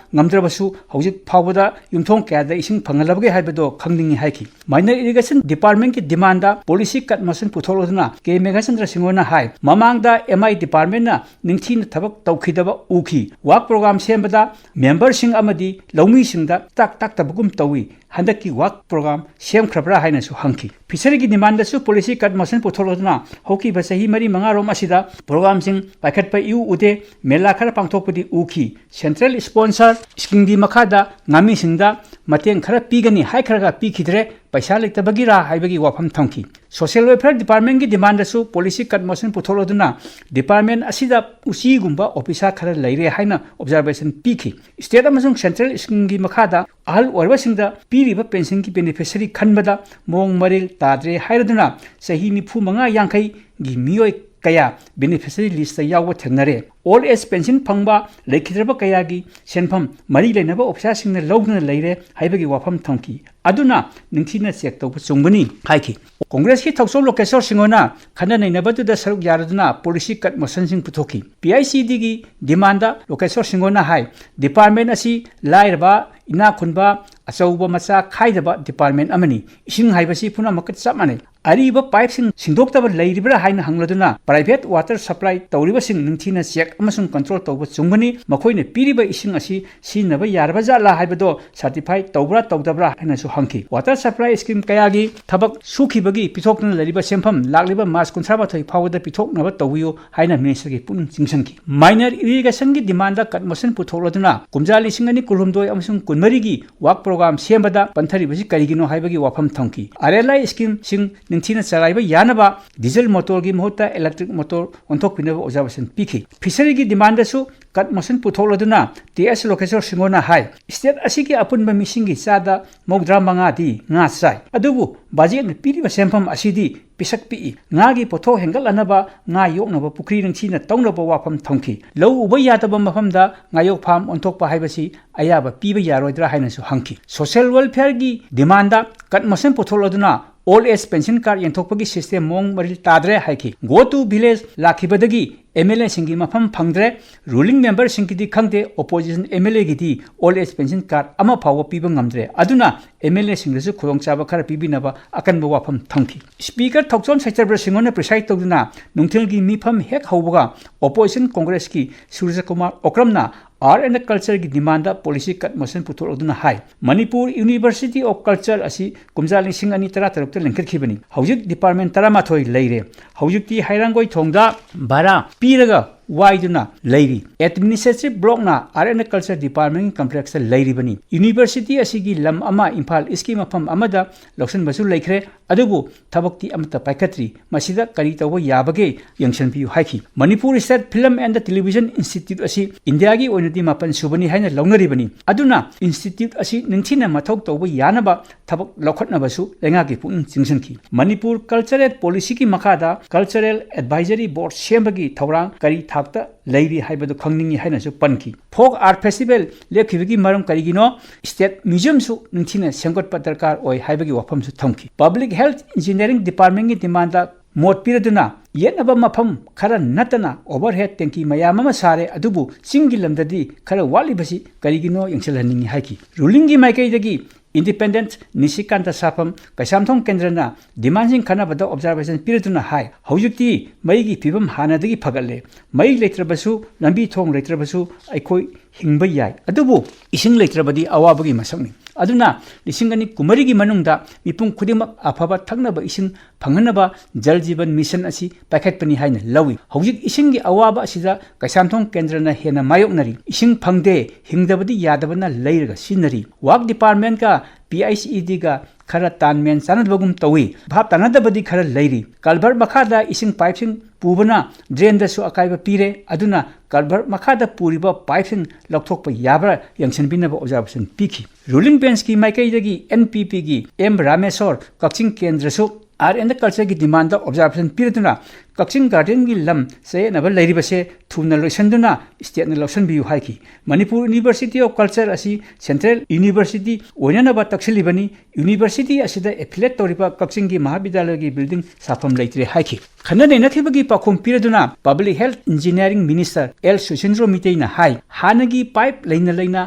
ꯉꯝꯗ꯭ꯔꯕꯁꯨ, ꯍꯧꯖꯤꯛ ꯐꯥꯎꯕꯗ ꯌꯨꯝꯊꯣꯡ ꯀꯌꯥꯗ ꯏꯁꯤꯡ ꯐꯪꯍꯜꯂꯕꯒꯦ ꯍꯥꯏꯕꯗꯣ ꯈꯪꯅꯤꯡꯏ ꯍꯥꯏꯈꯤ꯫ Minor Irrigation Departmentꯀꯤ demandꯗ policy cut motion ꯄꯨꯊꯣꯛꯂꯗꯨꯅ ꯀꯦ ꯃꯦꯘꯆꯟꯗ꯭ꯔ ꯁꯤꯡꯍꯣꯅ ꯍꯥꯏ, ꯃꯃꯥꯡꯗ M I departmentꯅ ꯅꯤꯡꯊꯤꯅ ꯊꯕꯛ ꯇꯧꯈꯤꯗꯕ ꯎꯈꯤ꯫ Work program ꯁꯦꯝꯕꯗ memberꯁꯤꯡ ꯑꯃꯗꯤ ꯂꯧꯃꯤꯁꯤꯡꯗ ꯇꯥꯛ ꯇꯥꯛꯇꯕꯒꯨꯝ ꯇꯧꯏ꯫ ꯍꯟꯗꯛꯀꯤ work program ꯁꯦꯝꯈ꯭ꯔꯕ꯭ꯔꯥ ꯍꯥꯏꯅꯁꯨ ꯍꯪꯈꯤ꯫ Fisheryꯒꯤ demandꯗꯁꯨ policy cut motion ꯄꯨꯊꯣꯛꯂꯗꯨꯅ ꯍꯧꯈꯤꯕ ꯆꯍꯤ ꯃꯔꯤ ꯃꯉꯥꯔꯣꯝ ꯑꯁꯤꯗ programꯁꯤꯡ ꯄꯥꯏꯈꯠꯄ ꯏꯎ ꯎꯗꯦ꯫ ꯃꯦꯂꯥ ꯈꯔ ꯄꯥꯡꯊꯣꯛꯄꯗꯤ ꯎꯈꯤ꯫ Central sponsor schemeꯒꯤ ꯃꯈꯥꯗ ꯉꯥꯃꯤꯁꯤꯡꯗ ꯃꯇꯦꯡ ꯈꯔ ꯄꯤꯒꯅꯤ ꯍꯥꯏꯈ꯭ꯔꯒ ꯄꯤꯈꯤꯗ꯭ꯔꯦ꯫ ꯄꯩꯁꯥ ꯂꯩꯇꯕꯒꯤꯔꯥ ꯍꯥꯏꯕꯒꯤ ꯋꯥꯐꯝ ꯊꯝꯈꯤ꯫ Social Welfare Departmentꯀꯤ demandꯗꯁꯨ policy cut motion ꯄꯨꯊꯣꯛꯂꯗꯨꯅ department ꯑꯁꯤꯗ ꯎꯆꯤꯒꯨꯝꯕ officer ꯈꯔ ꯂꯩꯔꯦ ꯍꯥꯏꯅ observation ꯄꯤꯈꯤ꯫ State ꯑꯃꯁꯨꯡ central schemeꯒꯤ ꯃꯈꯥꯗ ꯑꯍꯜ ꯑꯣꯏꯔꯕꯁꯤꯡꯗ ꯄꯤꯔꯤꯕ pensionꯒꯤ beneficiary ꯈꯟꯕꯗ ꯃꯑꯣꯡ ꯃꯔꯤꯜ ꯇꯥꯗ꯭ꯔꯦ ꯍꯥꯏꯔꯗꯨꯅ ꯆꯍꯤ ꯅꯤꯐꯨ ꯃꯉꯥ ꯌꯥꯡꯈꯩꯒꯤ ꯃꯤꯑꯣꯏ ꯀꯌꯥ beneficiary listꯇ ꯌꯥꯎꯕ ꯊꯦꯡꯅꯔꯦ꯫ Old age pension ꯐꯪꯕ ꯂꯩꯈꯤꯗ꯭ꯔꯕ ꯀꯌꯥꯒꯤ ꯁꯦꯟꯐꯝ ꯃꯔꯤ ꯂꯩꯅꯕ officerꯁꯤꯡꯅ ꯂꯧꯗꯨꯅ ꯂꯩꯔꯦ ꯍꯥꯏꯕꯒꯤ ꯋꯥꯐꯝ ꯊꯝꯈꯤ꯫ ꯑꯗꯨꯅ ꯅꯤꯡꯊꯤꯅ check ꯇꯧꯕ ꯆꯨꯝꯒꯅꯤ ꯍꯥꯏꯈꯤ꯫ Congressꯀꯤ ꯊꯧꯆꯧ ꯂꯣꯀꯦꯁꯣꯔ ꯁꯤꯡꯍꯣꯅ ꯈꯟꯅ ꯅꯩꯅꯕꯗꯨꯗ ꯁꯔꯨꯛ ꯌꯥꯔꯗꯨꯅ policy cut motionꯁꯤꯡ ꯄꯨꯊꯣꯛꯈꯤ꯫ PICDꯒꯤ demandꯗ ꯂꯣꯀꯦꯁꯣꯔ ꯁꯤꯡꯍꯣꯅ ꯍꯥꯏ, department ꯑꯁꯤ ꯂꯥꯏꯔꯕ, ꯏꯅꯥꯛ ꯈꯨꯟꯕ, ꯑꯆꯧꯕ ꯃꯆꯥ ꯈꯥꯏꯗꯕ department ꯑꯃꯅꯤ꯫ ꯏꯁꯤꯡ ꯍꯥꯏꯕꯁꯤ ꯄꯨꯝꯅꯃꯛꯀ ꯆꯞ ꯃꯥꯟꯅꯩ꯫ ꯑꯔꯤꯕ pipeꯁꯤꯡ ꯁꯤꯟꯗꯣꯛꯇꯕ ꯂꯩꯔꯤꯕ꯭ꯔꯥ ꯍꯥꯏꯅ ꯍꯪꯂꯗꯨꯅ, private water supply ꯇꯧꯔꯤꯕꯁꯤꯡ ꯅꯤꯡꯊꯤꯅ check ꯑꯃꯁꯨꯡ control ꯇꯧꯕ ꯆꯨꯝꯒꯅꯤ꯫ ꯃꯈꯣꯏꯅ ꯄꯤꯔꯤꯕ ꯏꯁꯤꯡ ꯑꯁꯤ ꯁꯤꯖꯤꯟꯅꯕ ꯌꯥꯔꯕ ꯖꯥꯠꯂꯥ ꯍꯥꯏꯕꯗꯣ certify ꯇꯧꯕ꯭ꯔꯥ ꯇꯧꯗꯕ꯭ꯔꯥ ꯍꯥꯏꯅꯁꯨ ꯍꯪꯈꯤ꯫ Water supply scheme ꯀꯌꯥꯒꯤ ꯊꯕꯛ ꯁꯨꯈꯤꯕꯒꯤ ꯄꯤꯊꯣꯛꯇꯨꯅ ꯂꯩꯔꯤꯕ ꯁꯦꯟꯐꯝ ꯂꯥꯛꯂꯤꯕ March ꯀꯨꯟꯊ꯭ꯔꯥ ꯃꯥꯊꯣꯏ ꯐꯥꯎꯕꯗ ꯄꯤꯊꯣꯛꯅꯕ ꯇꯧꯕꯤꯌꯨ ꯍꯥꯏꯅ ministerꯒꯤ ꯄꯨꯛꯅꯤꯡ ꯆꯤꯡꯁꯤꯟꯈꯤ꯫ Minor Irrigationꯒꯤ demandꯗ cut motion ꯄꯨꯊꯣꯛꯂꯗꯨꯅ ꯀꯨꯝꯖꯥ ꯂꯤꯁꯤꯡ ꯑꯅꯤ ꯀꯨꯟꯍꯨꯝꯗꯣꯏ ꯑꯃꯁꯨꯡ ꯀꯨꯟꯃꯔꯤꯒꯤ work program ꯁꯦꯝꯕꯗ ꯄꯟꯊꯔꯤꯕꯁꯤ ꯀꯔꯤꯒꯤꯅꯣ ꯍꯥꯏꯕꯒꯤ ꯋꯥꯐꯝ ꯊꯝꯈꯤ꯫ RLI schemeꯁꯤꯡ ꯅꯤꯡꯊꯤꯅ ꯆꯂꯥꯏꯕ ꯌꯥꯅꯕ diesel motorꯒꯤ ꯃꯍꯨꯠꯇ electric motor ꯑꯣꯟꯊꯣꯛꯄꯤꯅꯕ observation ꯄꯤꯈꯤ꯫ Fisheryꯒꯤ demandꯗꯁꯨ cut motion ꯄꯨꯊꯣꯛꯂꯗꯨꯅ ꯇꯤ ꯑꯦꯁ ꯂꯣꯀꯦꯁꯣꯔ ꯁꯤꯡꯍꯣꯅ ꯍꯥꯏ, state ꯑꯁꯤꯒꯤ ꯑꯄꯨꯟꯕ ꯃꯤꯁꯤꯡꯒꯤ ꯆꯥꯗ ꯃꯧꯗ꯭ꯔꯥ ꯃꯉꯥꯗꯤ ꯉꯥ ꯆꯥꯏ꯫ ꯑꯗꯨꯕꯨ budgetꯅ ꯄꯤꯔꯤꯕ ꯁꯦꯟꯐꯝ ꯑꯁꯤꯗꯤ ꯄꯤꯁꯛ ꯄꯤꯛꯏ꯫ ꯉꯥꯒꯤ ꯄꯣꯠꯊꯣꯛ ꯍꯦꯟꯒꯠꯍꯟꯅꯕ ꯉꯥ ꯌꯣꯛꯅꯕ ꯄꯨꯈ꯭ꯔꯤ ꯅꯤꯡꯊꯤꯅ ꯇꯧꯅꯕ ꯋꯥꯐꯝ ꯊꯝꯈꯤ꯫ ꯂꯧ ꯎꯕ ꯌꯥꯗꯕ ꯃꯐꯝꯗ ꯉꯥꯌꯣꯛ farm ꯑꯣꯟꯊꯣꯛꯄ ꯍꯥꯏꯕꯁꯤ ꯑꯌꯥꯕ ꯄꯤꯕ ꯌꯥꯔꯣꯏꯗ꯭ꯔꯥ ꯍꯥꯏꯅꯁꯨ ꯍꯪꯈꯤ꯫ Social welfareꯒꯤ demandꯗ cut motion ꯄꯨꯊꯣꯛꯂꯗꯨꯅ ꯑꯣꯜ ꯑꯦꯖ ꯄꯦꯟꯁꯟ ꯀꯥꯔꯗ ꯌꯦꯟꯊꯣꯛꯄꯒꯤ ꯁꯤꯁꯇꯦꯝ ꯃꯑꯣꯡ ꯃꯔꯤꯜ ꯇꯥꯗ꯭ꯔꯦ ꯍꯥꯏꯈꯤ꯫ ꯒꯣ ꯇꯨ ꯚꯤꯂꯦꯖ ꯂꯥꯛꯈꯤꯕꯗꯒꯤ ꯑꯦꯝ ꯑꯦꯜ ꯑꯦꯁꯤꯡꯒꯤ ꯃꯐꯝ ꯐꯪꯗ꯭ꯔꯦ꯫ ꯔꯨꯂꯤꯡ ꯃꯦꯝꯕꯔꯁꯤꯡꯒꯤꯗꯤ ꯈꯪꯗꯦ, ꯑꯣꯄꯣꯖꯤꯁꯟ ꯑꯦꯝ ꯑꯦꯜ ꯑꯦꯒꯤꯗꯤ ꯑꯣꯜ ꯑꯦꯖ ꯄꯦꯟꯁꯟ ꯀꯥꯔꯗ ꯑꯃ ꯐꯥꯎꯕ ꯄꯤꯕ ꯉꯝꯗ꯭ꯔꯦ꯫ ꯑꯗꯨꯅ ꯑꯦꯝ ꯑꯦꯜ ꯑꯦꯁꯤꯡꯗꯁꯨ ꯈꯨꯗꯣꯡꯆꯥꯕ ꯈꯔ ꯄꯤꯕꯤꯅꯕ ꯑꯀꯟꯕ ꯋꯥꯐꯝ ꯊꯝꯈꯤ꯫ ꯁ꯭ꯄꯤꯀꯔ ꯊꯣꯛꯆꯣꯝ ꯁꯩꯇꯕ꯭ꯔ ꯁꯤꯡꯍꯅ ꯄ꯭ꯔꯤꯁꯥꯏꯗ ꯇꯧꯗꯨꯅ ꯅꯨꯡꯊꯤꯜꯒꯤ ꯃꯤꯐꯝ ꯍꯦꯛ ꯍꯧꯕꯒ ꯑꯣꯄꯣꯖꯤꯁꯟ ꯀꯣꯡꯒ꯭ꯔꯦꯁꯀꯤ ꯁꯨꯔꯖꯀꯨꯃꯥꯔ ꯑꯣꯀ꯭ꯔꯝꯅ ꯑꯥꯔꯠ ꯑꯦꯟ ꯀꯜꯆꯔꯒꯤ ꯗꯤꯃꯥꯟꯗ ꯄꯣꯂꯤꯁꯤ ꯀꯠ ꯃꯣꯁꯟ ꯄꯨꯊꯣꯔꯛꯗꯨꯅ ꯍꯥꯏ, ꯃꯅꯤꯄꯨꯔ ꯌꯨꯅꯤꯚꯔꯁꯤꯇꯤ ꯑꯣꯐ ꯀꯜꯆꯔ ꯑꯁꯤ ꯀꯨꯝꯖꯥ ꯂꯤꯁꯤꯡ ꯑꯅꯤ ꯇꯔꯥꯇꯔꯨꯛꯇ ꯂꯤꯡꯈꯠꯈꯤꯕꯅꯤ꯫ ꯍꯧꯖꯤꯛ ꯗꯤꯄꯥꯔꯠꯃꯦꯟ ꯇꯔꯥꯃꯥꯊꯣꯏ ꯂꯩꯔꯦ꯫ ꯍꯧꯖꯤꯛꯇꯤ ꯍꯩꯔꯥꯡꯒꯣꯏ ꯊꯣꯡꯗ ꯚꯔꯥ ꯄꯤꯔꯒ ꯋꯥꯏꯗꯨꯅ ꯂꯩꯔꯤ꯫ ꯑꯦꯗꯃꯤꯅꯤꯁꯇ꯭ꯔꯦꯇꯤꯚ ꯕ꯭ꯂꯣꯛꯅ ꯑꯥꯔꯠ ꯑꯦꯟ ꯀꯜꯆꯔ ꯗꯤꯄꯥꯔꯠꯃꯦꯟꯒꯤ ꯀꯝꯄ꯭ꯂꯦꯛꯁꯇ ꯂꯩꯔꯤꯕꯅꯤ꯫ ꯌꯨꯅꯤꯚꯔꯁꯤꯇꯤ ꯑꯁꯤꯒꯤ ꯂꯝ ꯑꯃ ꯏꯝꯐꯥꯜ ꯏꯁꯀꯤ ꯃꯐꯝ ꯑꯃꯗ ꯂꯧꯁꯤꯟꯕꯁꯨ ꯂꯩꯈ꯭ꯔꯦ, ꯑꯗꯨꯕꯨ ꯊꯕꯛꯇꯤ ꯑꯃꯠꯇ ꯄꯥꯏꯈꯠꯇ꯭ꯔꯤ꯫ ꯃꯁꯤꯗ ꯀꯔꯤ ꯇꯧꯕ ꯌꯥꯕꯒꯦ ꯌꯦꯡꯁꯤꯟꯕꯤꯌꯨ ꯍꯥꯏꯈꯤ꯫ Manipur state film and television institute ꯑꯁꯤ ꯏꯟꯗꯤꯌꯥꯒꯤ ꯑꯣꯏꯅꯗꯤ ꯃꯥꯄꯟ ꯁꯨꯕꯅꯤ ꯍꯥꯏꯅ ꯂꯧꯅꯔꯤꯕꯅꯤ꯫ ꯑꯗꯨꯅ ꯏꯟꯁꯇꯤꯇ꯭ꯌꯨꯠ ꯑꯁꯤ ꯅꯤꯡꯊꯤꯅ ꯃꯊꯧ ꯇꯧꯕ ꯌꯥꯅꯕ ꯊꯕꯛ ꯂꯧꯈꯠꯅꯕꯁꯨ ꯂꯩꯉꯥꯛꯀꯤ ꯄꯨꯛꯅꯤꯡ ꯆꯤꯡꯁꯤꯟꯈꯤ꯫ ꯃꯅꯤꯄꯨꯔ ꯀꯜꯆꯔꯦꯜ ꯄꯣꯂꯤꯁꯤꯒꯤ ꯃꯈꯥꯗ ꯀꯜꯆꯔꯦꯜ ꯑꯦꯗꯚꯥꯏꯖꯔꯤ ꯕꯣꯔꯗ ꯁꯦꯝꯕꯒꯤ ꯊꯧꯔꯥꯡ ꯀꯔꯤ ꯊꯥꯛꯇ ꯂꯩꯔꯤ ꯍꯥꯏꯕꯗꯨ ꯈꯪꯅꯤꯡꯏ ꯍꯥꯏꯅꯁꯨ ꯄꯟꯈꯤ꯫ ꯐꯣꯛ ꯑꯥꯔꯠ ꯐꯦꯁꯇꯤꯚꯦꯜ ꯂꯦꯞꯈꯤꯕꯒꯤ ꯃꯔꯝ ꯀꯔꯤꯒꯤꯅꯣ? ꯁ꯭ꯇꯦꯠ ꯃ꯭ꯌꯨꯖꯤꯌꯝꯁꯨ ꯅꯤꯡꯊꯤꯅ ꯁꯦꯝꯒꯠꯄ ꯗꯔꯀꯥꯔ ꯑꯣꯏ ꯍꯥꯏꯕꯒꯤ ꯋꯥꯐꯝꯁꯨ ꯊꯝꯈꯤ꯫ ꯄꯕ꯭ꯂꯤꯛ ꯍꯦꯜꯊ ꯏꯟꯖꯤꯅꯤꯌꯥꯔꯤꯡ ꯗꯤꯄꯥꯔꯠꯃꯦꯟꯒꯤ ꯗꯤꯃꯥꯟꯗ ꯃꯣꯠ ꯄꯤꯔꯗꯨꯅ ꯌꯦꯠꯅꯕ ꯃꯐꯝ ꯈꯔ ꯅꯠꯇꯅ ꯑꯣꯚꯔꯍꯦꯗ ꯇꯦꯡꯀꯤ ꯃꯌꯥꯝ ꯑꯃ ꯁꯥꯔꯦ, ꯑꯗꯨꯕꯨ ꯆꯤꯡꯒꯤ ꯂꯝꯗꯗꯤ ꯈꯔ ꯋꯥꯠꯂꯤꯕꯁꯤ ꯀꯔꯤꯒꯤꯅꯣ ꯌꯦꯡꯁꯤꯜꯍꯟꯅꯤꯡꯏ ꯍꯥꯏꯈꯤ꯫ ꯔꯨꯂꯤꯡꯒꯤ ꯃꯥꯏꯀꯩꯗꯒꯤ ꯏꯟꯗꯤꯄꯦꯟꯗꯦꯟꯠ ꯅꯤꯁꯤꯀꯥꯟꯇ ꯁꯥꯐꯝ ꯀꯩꯁꯥꯝꯊꯣꯡ ꯀꯦꯟꯗ꯭ꯔꯅ ꯗꯤꯃꯥꯟꯁꯤꯡ ꯈꯟꯅꯕꯗ ꯑꯣꯕꯖꯥꯔꯕꯦꯁꯟ ꯄꯤꯔꯗꯨꯅ ꯍꯥꯏ, ꯍꯧꯖꯤꯛꯇꯤ ꯃꯩꯒꯤ ꯐꯤꯕꯝ ꯍꯥꯟꯅꯗꯒꯤ ꯐꯒꯠꯂꯦ꯫ ꯃꯩ ꯂꯩꯇ꯭ꯔꯕꯁꯨ, ꯂꯝꯕꯤ ꯊꯣꯡ ꯂꯩꯇ꯭ꯔꯕꯁꯨ ꯑꯩꯈꯣꯏ ꯍꯤꯡꯕ ꯌꯥꯏ, ꯑꯗꯨꯕꯨ ꯏꯁꯤꯡ ꯂꯩꯇ꯭ꯔꯕꯗꯤ ꯑꯋꯥꯕꯒꯤ ꯃꯁꯛꯅꯤ꯫ ꯑꯗꯨꯅ ꯂꯤꯁꯤꯡ ꯑꯅꯤ ꯀꯨꯟꯃꯔꯤꯒꯤ ꯃꯅꯨꯡꯗ ꯃꯤꯄꯨꯝ ꯈꯨꯗꯤꯡꯃꯛ ꯑꯐꯕ ꯊꯛꯅꯕ ꯏꯁꯤꯡ ꯐꯪꯍꯟꯅꯕ ꯖꯜ ꯖꯤꯕꯟ ꯃꯤꯁꯟ ꯑꯁꯤ ꯄꯥꯏꯈꯠꯄꯅꯤ ꯍꯥꯏꯅ ꯂꯧꯏ꯫ ꯍꯧꯖꯤꯛ ꯏꯁꯤꯡꯒꯤ ꯑꯋꯥꯕ ꯑꯁꯤꯗ ꯀꯩꯁꯥꯝꯊꯣꯡ ꯀꯦꯟꯗ꯭ꯔꯅ ꯍꯦꯟꯅ ꯃꯥꯌꯣꯛꯅꯔꯤ꯫ ꯏꯁꯤꯡ ꯐꯪꯗꯦ, ꯍꯤꯡꯗꯕꯗꯤ ꯌꯥꯗꯕꯅ ꯂꯩꯔꯒ ꯁꯤꯖꯤꯟꯅꯔꯤ꯫ ꯋꯥꯛ ꯗꯤꯄꯥꯔꯠꯃꯦꯟꯠꯀ ꯄꯤ ꯑꯩꯆ ꯏ ꯗꯤꯒ ꯈꯔ ꯇꯥꯟ ꯃꯦꯟ ꯆꯥꯟꯅꯗꯕꯒꯨꯝ ꯇꯧꯏ꯫ ꯚꯥꯞ ꯇꯥꯟꯅꯗꯕꯗꯤ ꯈꯔ ꯂꯩꯔꯤ꯫ ꯀꯜꯚꯔ ꯃꯈꯥꯗ ꯏꯁꯤꯡ ꯄꯥꯏꯞꯁꯤꯡ ꯄꯨꯕꯅ ꯗ꯭ꯔꯦꯟꯗꯁꯨ ꯑꯀꯥꯏꯕ ꯄꯤꯔꯦ꯫ ꯑꯗꯨꯅ ꯀꯜꯚꯔ ꯃꯈꯥꯗ ꯄꯨꯔꯤꯕ ꯄꯥꯏꯞꯁꯤꯡ ꯂꯧꯊꯣꯛꯄ ꯌꯥꯕ꯭ꯔꯥ ꯌꯦꯡꯁꯤꯟꯕꯤꯅꯕ ꯑꯣꯕꯖꯥꯔꯕꯦꯁꯟ ꯄꯤꯈꯤ꯫ ꯔꯨꯂꯤꯡ ꯕꯦꯟꯁꯀꯤ ꯃꯥꯏꯀꯩꯗꯒꯤ ꯑꯦꯟ ꯄꯤ ꯄꯤꯒꯤ M Rameshwor Kakching ꯀꯦꯟꯗ꯭ꯔꯁꯨ art and ꯀꯜꯆꯔꯒꯤ ꯗꯤꯃꯥꯟꯗ ꯑꯣꯕꯖꯥꯔꯕꯦꯁꯟ ꯄꯤꯔꯗꯨꯅ ꯀꯛꯆꯤꯡ ꯒꯥꯔꯗꯦꯟꯒꯤ ꯂꯝ ꯆꯌꯦꯠꯅꯕ ꯂꯩꯔꯤꯕꯁꯦ ꯊꯨꯅ ꯂꯣꯏꯁꯤꯟꯗꯨꯅ stateꯅ ꯂꯧꯁꯤꯟꯕꯤꯌꯨ ꯍꯥꯏꯈꯤ꯫ ꯃꯅꯤꯄꯨꯔ University of Culture ꯑꯁꯤ central university ꯑꯣꯏꯅꯅꯕ ꯇꯛꯁꯤꯜꯂꯤꯕꯅꯤ꯫ University ꯑꯁꯤꯗ affiliate ꯇꯧꯔꯤꯕ ꯀꯛꯆꯤꯡꯒꯤ ꯃꯍꯥꯕꯤꯗ꯭ꯌꯥꯂꯌꯒꯤ building ꯁꯥꯐꯝ ꯂꯩꯇ꯭ꯔꯦ ꯍꯥꯏꯈꯤ꯫ ꯈꯟꯅ ꯅꯩꯅꯈꯤꯕꯒꯤ ꯄꯥꯎꯈꯨꯝ ꯄꯤꯔꯗꯨꯅ Public Health Engineering Minister L Susindro ꯃꯤꯇꯩꯅ ꯍꯥꯏ, ꯍꯥꯟꯅꯒꯤ pipe ꯂꯩꯅ ꯂꯩꯅ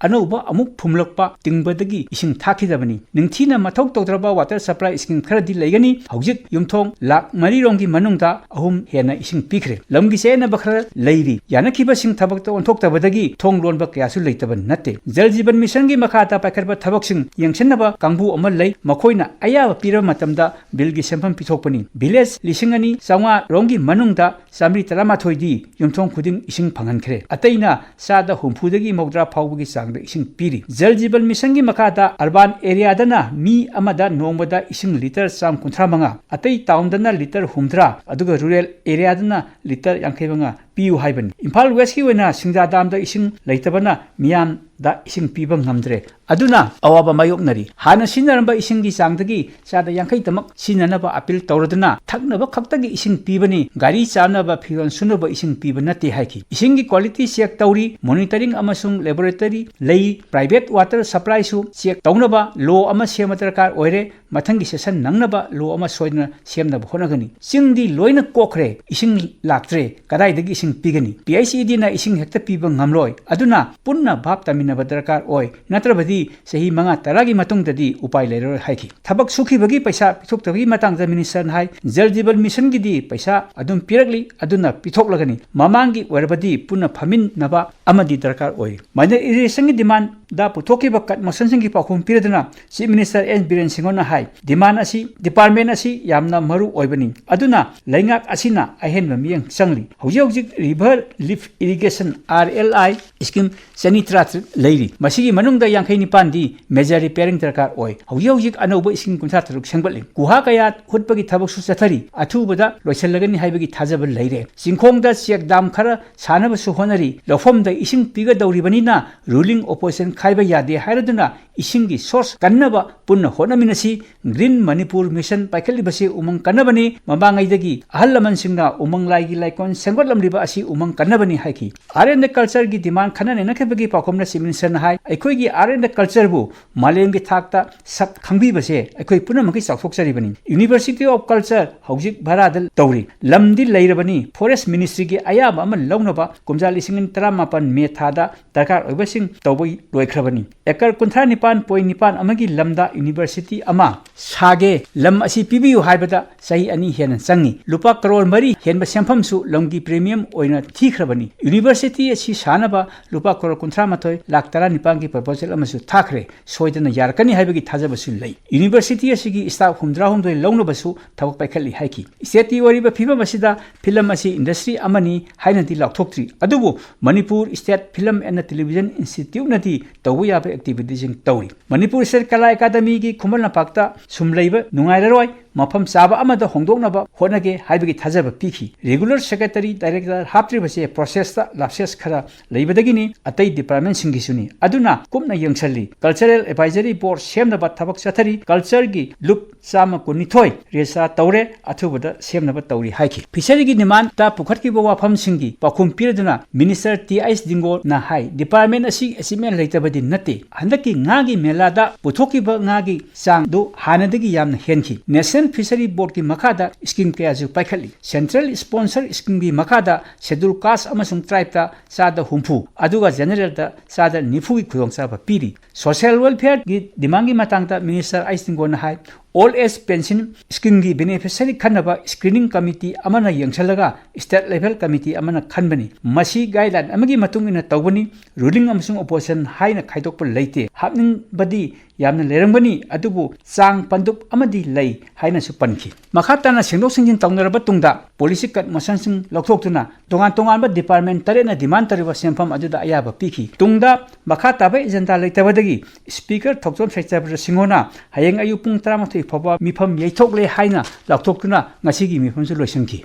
ꯑꯅꯧꯕ ꯑꯃꯨꯛ ꯐꯨꯝꯂꯛꯄ ꯇꯤꯡꯕꯗꯒꯤ ꯏꯁꯤꯡ ꯊꯥꯛꯈꯤꯗꯕꯅꯤ꯫ ꯅꯤꯡꯊꯤꯅ ꯃꯊꯧ ꯇꯧꯗ꯭ꯔꯕ water supply scheme ꯈꯔꯗꯤ ꯂꯩꯒꯅꯤ꯫ ꯍꯧꯖꯤꯛ ꯌꯨꯝꯊꯣꯡ ꯂꯥꯈ ꯃꯔꯤ ꯔꯣꯝꯒꯤ ꯃꯅꯨꯡꯗ ꯑꯍꯨꯝ ꯍꯦꯟꯅ ꯏꯁꯤꯡ ꯄꯤꯈ꯭ꯔꯦ꯫ ꯂꯝꯒꯤ ꯆꯌꯦꯠꯅꯕ ꯈꯔ ꯂꯩꯔꯤ꯫ ꯌꯥꯅꯈꯤꯕꯁꯤꯡ ꯊꯕꯛꯇ ꯑꯣꯟꯊꯣꯛꯇꯕꯗꯒꯤ ꯊꯣꯡ ꯂꯣꯟꯕ ꯀꯌꯥꯁꯨ ꯂꯩꯇꯕ ꯅꯠꯇꯦ꯫ Jal Jeevan Missionꯒꯤ ꯃꯈꯥꯗ ꯄꯥꯏꯈꯠꯄ ꯊꯕꯛꯁꯤꯡ ꯌꯦꯡꯁꯤꯟꯅꯕ ꯀꯥꯡꯕꯨ ꯑꯃ ꯂꯩ꯫ ꯃꯈꯣꯏꯅ ꯑꯌꯥꯕ ꯄꯤꯔꯕ ꯃꯇꯝꯗ billꯒꯤ ꯁꯦꯟꯐꯝ ꯄꯤꯊꯣꯛꯄꯅꯤ꯫ Village ꯂꯤꯁꯤꯡ ꯑꯅꯤ ꯆꯥꯝꯃꯉꯥ ꯔꯣꯝꯒꯤ ꯃꯅꯨꯡꯗ ꯆꯥꯃꯔꯤ ꯇꯔꯥꯃꯥꯊꯣꯏꯗꯤ ꯌꯨꯝꯊꯣꯡ ꯈꯨꯗꯤꯡ ꯏꯁꯤꯡ ꯐꯪꯍꯟꯈ꯭ꯔꯦ꯫ ꯑꯇꯩꯅ ꯆꯥꯗ ꯍꯨꯝꯐꯨꯗꯒꯤ ꯃꯧꯗ꯭ꯔꯥ ꯐꯥꯎꯕꯒꯤ ꯆꯥꯡꯗ ꯏꯁꯤꯡ ꯄꯤꯔꯤ꯫ Jal Jeevan Missionꯒꯤ ꯃꯈꯥꯗ urban areaꯗꯅ ꯃꯤ ꯑꯃꯗ ꯅꯣꯡꯃꯗ ꯏꯁꯤꯡ litre ꯆꯥꯝ ꯀꯨꯟꯊ꯭ꯔꯥ ꯃꯉꯥ, ꯑꯇꯩ townꯗꯅ litre ꯍꯨꯝꯗ꯭ꯔꯥ, ꯑꯗꯨꯒ rural areaꯗꯅ litre ꯌꯥꯡꯈꯩ ꯃꯉꯥ ꯄꯤꯌꯨ ꯍꯥꯏꯕꯅꯤ꯫ ꯏꯝꯐꯥꯜ Westꯀꯤ ꯑꯣꯏꯅ ꯁꯤꯡꯖꯥ damꯗ ꯏꯁꯤꯡ ꯂꯩꯇꯕꯅ ꯃꯤꯌꯥꯝꯗ ꯏꯁꯤꯡ ꯄꯤꯕ ꯉꯝꯗ꯭ꯔꯦ꯫ ꯑꯗꯨꯅ ꯑꯋꯥꯕ ꯃꯥꯌꯣꯛꯅꯔꯤ꯫ ꯍꯥꯟꯅ ꯁꯤꯖꯤꯟꯅꯔꯝꯕ ꯏꯁꯤꯡꯒꯤ ꯆꯥꯡꯗꯒꯤ ꯆꯥꯗ ꯌꯥꯡꯈꯩꯗꯃꯛ ꯁꯤꯖꯤꯟꯅꯅꯕ appeal ꯇꯧꯔꯗꯨꯅ ꯊꯛꯅꯕ ꯈꯛꯇꯒꯤ ꯏꯁꯤꯡ ꯄꯤꯕꯅꯤ, ꯒꯥꯔꯤ ꯆꯥꯝꯅꯕ, ꯐꯤꯔꯣꯜ ꯁꯨꯅꯕ ꯏꯁꯤꯡ ꯄꯤꯕ ꯅꯠꯇꯦ ꯍꯥꯏꯈꯤ꯫ ꯏꯁꯤꯡꯒꯤ quality check ꯇꯧꯔꯤ, monitoring ꯑꯃꯁꯨꯡ laboratory ꯂꯩ, private water supplyꯁꯨ check ꯇꯧꯅꯕ law ꯑꯃ ꯁꯦꯝꯕ ꯗꯔꯀꯥꯔ ꯑꯣꯏꯔꯦ꯫ ꯃꯊꯪꯒꯤ session ꯅꯪꯅꯕ law ꯑꯃ ꯁꯣꯏꯗꯅ ꯁꯦꯝꯅꯕ ꯍꯣꯠꯅꯒꯅꯤ꯫ ꯆꯤꯡꯗꯤ ꯂꯣꯏꯅ ꯀꯣꯛꯈ꯭ꯔꯦ, ꯏꯁꯤꯡ ꯂꯥꯛꯇ꯭ꯔꯦ, ꯀꯗꯥꯏꯗꯒꯤ ꯏꯁꯤꯡ ꯄꯤꯒꯅꯤ? PHEDꯅ ꯏꯁꯤꯡ ꯍꯦꯛꯇ ꯄꯤꯕ ꯉꯝꯂꯣꯏ꯫ ꯑꯗꯨꯅ ꯄꯨꯟꯅ ꯚꯥꯞ ꯇꯥꯃꯤꯟꯅꯕ ꯗꯔꯀꯥꯔ ꯑꯣꯏ, ꯅꯠꯇ꯭ꯔꯕꯗꯤ ꯆꯍꯤ ꯃꯉꯥ ꯇꯔꯥꯒꯤ ꯃꯇꯨꯡꯗꯗꯤ ꯎꯄꯥꯏ ꯂꯩꯔꯔꯣꯏ ꯍꯥꯏꯈꯤ꯫ ꯊꯕꯛ ꯁꯨꯈꯤꯕꯒꯤ ꯄꯩꯁꯥ ꯄꯤꯊꯣꯛꯇꯕꯒꯤ ꯃꯇꯥꯡꯗ ministerꯅ ꯍꯥꯏ, Jal Jeevan Missionꯒꯤꯗꯤ ꯄꯩꯁꯥ ꯑꯗꯨꯝ ꯄꯤꯔꯛꯂꯤ, ꯑꯗꯨꯅ ꯄꯤꯊꯣꯛꯂꯒꯅꯤ꯫ ꯃꯃꯥꯡꯒꯤ ꯑꯣꯏꯔꯕꯗꯤ ꯄꯨꯟꯅ ꯐꯝꯃꯤꯟꯅꯕ ꯑꯃꯗꯤ ꯗꯔꯀꯥꯔ ꯑꯣꯏ꯫ Minor irrigationꯒꯤ demandꯗ ꯄꯨꯊꯣꯛꯈꯤꯕ cut motionꯁꯤꯡꯒꯤ ꯄꯥꯎꯈꯨꯝ ꯄꯤꯔꯗꯨꯅ Chief Minister N Biren Singhoꯅ ꯍꯥꯏ, demand ꯑꯁꯤ, department ꯑꯁꯤ ꯌꯥꯝꯅ ꯃꯔꯨ ꯑꯣꯏꯕꯅꯤ, ꯑꯗꯨꯅ ꯂꯩꯉꯥꯛ ꯑꯁꯤꯅ ꯑꯍꯦꯟꯕ ꯃꯤꯠꯌꯦꯡ ꯆꯪꯂꯤ꯫ ꯍꯧꯖꯤꯛ ꯍꯧꯖꯤꯛ river lift irrigation, RLI, scheme ꯆꯅꯤ ꯇꯔꯥꯇꯔꯨꯛ ꯂꯩꯔꯤ꯫ ꯃꯁꯤꯒꯤ ꯃꯅꯨꯡꯗ ꯌꯥꯡꯈꯩ ꯅꯤꯄꯥꯟꯗꯤ major repairing ꯗꯔꯀꯥꯔ ꯑꯣꯏ꯫ ꯍꯧꯖꯤꯛ ꯍꯧꯖꯤꯛ ꯑꯅꯧꯕ scheme ꯀꯨꯟꯊ꯭ꯔꯥ ꯇꯔꯨꯛ ꯁꯦꯝꯒꯠꯂꯤ꯫ ꯒꯨꯍꯥ ꯀꯌꯥ ꯍꯨꯠꯄꯒꯤ ꯊꯕꯛꯁꯨ ꯆꯠꯊꯔꯤ꯫ ꯑꯊꯨꯕꯗ ꯂꯣꯏꯁꯤꯜꯂꯒꯅꯤ ꯍꯥꯏꯕꯒꯤ ꯊꯥꯖꯕ ꯂꯩꯔꯦ꯫ ꯆꯤꯡꯈꯣꯡꯗ check dam ꯈꯔ ꯁꯥꯅꯕꯁꯨ ꯍꯣꯠꯅꯔꯤ꯫ ꯂꯧꯐꯝꯗ ꯏꯁꯤꯡ ꯄꯤꯒꯗꯧꯔꯤꯕꯅꯤꯅ ruling opposition ꯈꯥꯏꯕ ꯌꯥꯗꯦ ꯍꯥꯏꯔꯗꯨꯅ ꯏꯁꯤꯡꯒꯤ source ꯀꯟꯅꯕ ꯄꯨꯟꯅ ꯍꯣꯠꯅꯃꯤꯟꯅꯁꯤ꯫ Green Manipur Mission ꯄꯥꯏꯈꯠꯂꯤꯕꯁꯤ ꯎꯃꯪ ꯀꯟꯅꯕꯅꯤ꯫ ꯃꯃꯥꯡꯉꯩꯗꯒꯤ ꯑꯍꯜ ꯂꯃꯟꯁꯤꯡꯅ ꯎꯃꯪ ꯂꯥꯏꯒꯤ ꯂꯥꯏꯀꯣꯟ ꯁꯦꯝꯒꯠꯂꯝꯂꯤꯕ ꯑꯁꯤ ꯎꯃꯪ ꯀꯟꯅꯕꯅꯤ ꯍꯥꯏꯈꯤ꯫ Art and Cultureꯒꯤ demand ꯈꯟꯅ ꯅꯩꯅꯈꯤꯕꯒꯤ ꯄꯥꯎꯈꯨꯝꯗ Chief Ministerꯅ ꯍꯥꯏ, ꯑꯩꯈꯣꯏꯒꯤ Art and Cultureꯕꯨ ꯃꯥꯂꯦꯝꯒꯤ ꯊꯥꯛꯇ ꯁꯛ ꯈꯪꯕꯤꯕꯁꯦ ꯑꯩꯈꯣꯏ ꯄꯨꯝꯅꯃꯛꯀꯤ ꯆꯥꯎꯊꯣꯛꯆꯔꯤꯕꯅꯤ꯫ University of Culture ꯍꯧꯖꯤꯛ ꯚꯔꯥꯗ ꯇꯧꯔꯤ꯫ ꯂꯝꯗꯤ ꯂꯩꯔꯕꯅꯤ꯫ Forest Ministryꯒꯤ ꯑꯌꯥꯕ ꯑꯃ ꯂꯧꯅꯕ ꯀꯨꯝꯖꯥ ꯂꯤꯁꯤꯡ ꯑꯅꯤ ꯇꯔꯥꯃꯥꯄꯟ ꯃꯦ ꯊꯥꯗ ꯗꯔꯀꯥꯔ ꯑꯣꯏꯕꯁꯤꯡ ꯇꯧꯕ ꯂꯣꯏꯈ꯭ꯔꯕꯅꯤ꯫ Acre ꯀꯨꯟꯊ꯭ꯔꯥ ꯅꯤꯄꯥꯟ point ꯅꯤꯄꯥꯟ ꯑꯃꯒꯤ ꯂꯝꯗ university ꯑꯃ ꯁꯥꯒꯦ, ꯂꯝ ꯑꯁꯤ ꯄꯤꯕꯤꯌꯨ ꯍꯥꯏꯕꯗ ꯆꯍꯤ ꯑꯅꯤ ꯍꯦꯟꯅ ꯆꯪꯉꯤ꯫ ꯂꯨꯄꯥ ꯀꯔꯣꯔ ꯃꯔꯤ ꯍꯦꯟꯕ ꯁꯦꯟꯐꯝꯁꯨ ꯂꯝꯒꯤ premium ꯑꯣꯏꯅ ꯊꯤꯈ꯭ꯔꯕꯅꯤ꯫ University ꯑꯁꯤ ꯁꯥꯅꯕ ꯂꯨꯄꯥ ꯀꯔꯣꯔ ꯀꯨꯟꯊ꯭ꯔꯥ ꯃꯥꯊꯣꯏ ꯂꯥꯈ ꯇꯔꯥꯅꯤꯄꯥꯟꯒꯤ proposal ꯑꯃꯁꯨ ꯊꯥꯈ꯭ꯔꯦ꯫ ꯁꯣꯏꯗꯅ ꯌꯥꯔꯛꯀꯅꯤ ꯍꯥꯏꯕꯒꯤ ꯊꯥꯖꯕꯁꯨ ꯂꯩ꯫ University ꯑꯁꯤꯒꯤ staff ꯍꯨꯝꯗ꯭ꯔꯥ ꯍꯨꯝꯗꯣꯏ ꯂꯧꯅꯕꯁꯨ ꯊꯕꯛ ꯄꯥꯏꯈꯠꯂꯤ ꯍꯥꯏꯈꯤ꯫ Stateꯀꯤ ꯑꯣꯏꯔꯤꯕ ꯐꯤꯕꯝ ꯑꯁꯤꯗ film ꯑꯁꯤ industry ꯑꯃꯅꯤ ꯍꯥꯏꯅꯗꯤ ꯂꯥꯎꯊꯣꯛꯇ꯭ꯔꯤ, ꯑꯗꯨꯕꯨ Manipur State Film and Television Instituteꯅꯗꯤ ꯇꯧꯕ ꯌꯥꯕ activityꯁꯤꯡ ꯇꯧꯔꯤ꯫ ꯃꯅꯤꯄꯨꯔ State Kala Academyꯒꯤ ꯈꯨꯃꯟ ꯂꯝꯄꯥꯛꯇ ꯁꯨꯝ ꯂꯩꯕ ꯅꯨꯡꯉꯥꯏꯔꯔꯣꯏ, ꯃꯐꯝ ꯆꯥꯕ ꯑꯃꯗ ꯍꯣꯡꯗꯣꯛꯅꯕ ꯍꯣꯠꯅꯒꯦ ꯍꯥꯏꯕꯒꯤ ꯊꯥꯖꯕ ꯄꯤꯈꯤ꯫ Regular Secretary, Director ꯍꯥꯞꯇ꯭ꯔꯤꯕꯁꯦ processꯇ lapses ꯈꯔ ꯂꯩꯕꯗꯒꯤꯅꯤ, ꯑꯇꯩ departmentꯁꯤꯡꯒꯤꯁꯨꯅꯤ꯫ ꯑꯗꯨꯅ ꯀꯨꯞꯅ ꯌꯦꯡꯁꯜꯂꯤ꯫ Cultural Advisory Board ꯁꯦꯝꯅꯕ ꯊꯕꯛ ꯆꯠꯊꯔꯤ꯫ Cultureꯒꯤ ꯂꯨꯞ ꯆꯥꯝꯃ ꯀꯨꯟꯅꯤꯊꯣꯏ register ꯇꯧꯔꯦ, ꯑꯊꯨꯕꯗ ꯁꯦꯝꯅꯕ ꯇꯧꯔꯤ ꯍꯥꯏꯈꯤ꯫ Fisheryꯒꯤ demandꯇ ꯄꯨꯈꯠꯈꯤꯕ ꯋꯥꯐꯝꯁꯤꯡꯒꯤ ꯄꯥꯎꯈꯨꯝ ꯄꯤꯔꯗꯨꯅ Minister ꯇꯤ ꯑꯥꯏ ꯗꯤꯡꯒꯣꯅ ꯍꯥꯏ, department ꯑꯁꯤ achievement ꯂꯩꯇꯕꯗꯤ ꯅꯠꯇꯦ꯫ ꯍꯟꯗꯛꯀꯤ ꯉꯥꯒꯤ ꯃꯦꯂꯥꯗ ꯄꯨꯊꯣꯛꯈꯤꯕ ꯉꯥꯒꯤ ꯆꯥꯡꯗꯨ ꯍꯥꯟꯅꯗꯒꯤ ꯌꯥꯝꯅ ꯍꯦꯟꯈꯤ꯫ National Fishery Boardꯀꯤ ꯃꯈꯥꯗ scheme ꯀꯌꯥꯁꯨ ꯄꯥꯏꯈꯠꯂꯤ꯫ Central Sponsor Schemeꯒꯤ ꯃꯈꯥꯗ Scheduled Caste ꯑꯃꯁꯨꯡ Tribeꯇ ꯆꯥꯗ ꯍꯨꯝꯐꯨ, ꯑꯗꯨꯒ Generalꯗ ꯆꯥꯗ ꯅꯤꯐꯨꯒꯤ ꯈꯨꯗꯣꯡꯆꯥꯕ ꯄꯤꯔꯤ꯫ Social Welfareꯒꯤ demandꯒꯤ ꯃꯇꯥꯡꯗ Minister ꯑꯥꯏ ꯗꯤꯡꯒꯣꯅ ꯍꯥꯏ, Old Age Pension Schemeꯒꯤ beneficiary ꯈꯟꯅꯕ screening committee ꯑꯃꯅ ꯌꯦꯡꯁꯤꯜꯂꯒ state level committee ꯑꯃꯅ ꯈꯟꯕꯅꯤ꯫ ꯃꯁꯤ guideline ꯑꯃꯒꯤ ꯃꯇꯨꯡ ꯏꯟꯅ ꯇꯧꯕꯅꯤ꯫ Ruling ꯑꯃꯁꯨꯡ opposition ꯍꯥꯏꯅ ꯈꯥꯏꯗꯣꯛꯄ ꯂꯩꯇꯦ꯫ ꯍꯥꯞꯅꯤꯡꯕꯗꯤ ꯌꯥꯝꯅ ꯂꯩꯔꯝꯒꯅꯤ, ꯑꯗꯨꯕꯨ ꯆꯥꯡ ꯄꯟꯗꯨꯞ ꯑꯃꯗꯤ ꯂꯩ ꯍꯥꯏꯅꯁꯨ ꯄꯟꯈꯤ꯫ ꯃꯈꯥ ꯇꯥꯅ ꯁꯦꯡꯗꯣꯛ ꯁꯦꯡꯖꯤꯟ ꯇꯧꯅꯔꯕ ꯇꯨꯡꯗ policy cut motionꯁꯤꯡ ꯂꯧꯊꯣꯛꯇꯨꯅ ꯇꯣꯉꯥꯟ ꯇꯣꯉꯥꯟꯕ department ꯇꯔꯦꯠꯅ demand ꯇꯧꯔꯤꯕ ꯁꯦꯟꯐꯝ ꯑꯗꯨꯗ ꯑꯌꯥꯕ ꯄꯤꯈꯤ꯫ ꯇꯨꯡꯗ ꯃꯈꯥ ꯇꯥꯕ agenda ꯂꯩꯇꯕꯗꯒꯤ Speaker ꯊꯣꯛꯆꯣꯝ ꯁꯩꯇꯕ꯭ꯔ ꯁꯤꯡꯍꯅ ꯍꯌꯦꯡ ꯑꯌꯨꯛ ꯄꯨꯡ ꯇꯔꯥꯃꯥꯊꯣꯏ ꯐꯥꯎꯕ ꯃꯤꯐꯝ ꯌꯩꯊꯣꯛꯂꯦ ꯍꯥꯏꯅ ꯂꯥꯎꯊꯣꯛꯇꯨꯅ ꯉꯁꯤꯒꯤ ꯃꯤꯐꯝꯁꯨ ꯂꯣꯏꯁꯤꯟꯈꯤ꯫